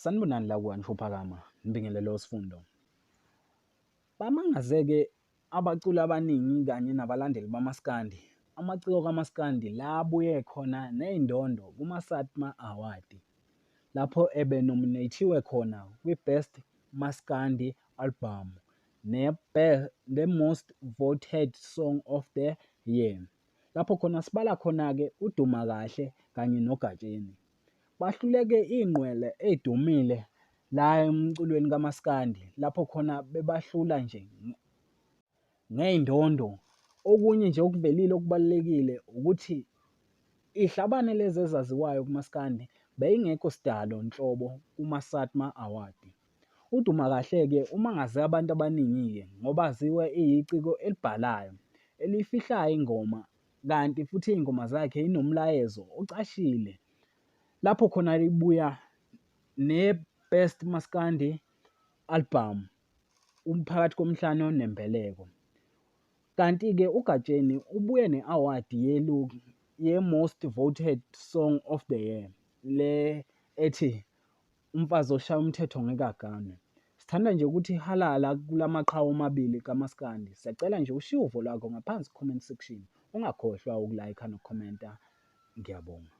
Sanibonani la kwaNsho Phakama, ngibingelele uSifundo. Bamangazeke abaculi abaningi kanye nabalandeli bamaskandi, amaciko kamaskandi la abuye khona ney'ndondo kuma-SATMA Award, lapho ebe-nominate-iwe khona kwi-Best Maskandi Album ne-Most Voted Song of the Year. Lapho khona sibala khona-ke uDuma Kahle kanye noGatsheni. Bahluleke iy'ngqwele ey'dumile la emculweni kamaskandi, lapho khona bebahlula nje ngey'ndondo. Okunye nje okuvelile okubalulekile ukuthi iy'hlabane lezi ezaziwayo kumaskandi beyingekho sidalo nhlobo kuma-SATMA Award. UDuma Kahle-ke umangaze abantu abaningi-ke ngoba aziwa eyiciko elibhalayo, eliyifihlayo ingoma kanti futhi iy'ngoma zakhe inomlayezo ocashile. Lapho khona ibuya ne-Best Maskandi Album, uMphakathi Komhlano Nembeleko. Kanti-ke uGatsheni ubuye ne-award ye-Most Voted Song of the Year, le ethi Umfazi oshaya umthetho ngeke aganwe. Sithanda nje ukuthi halala kulamaqhawe omabili kamaskandi. Siyacela nje ushiye uvo lwakho ngaphansi comment section. Ungakhohlwa uku-like nokukhomenta. Ngiyabonga.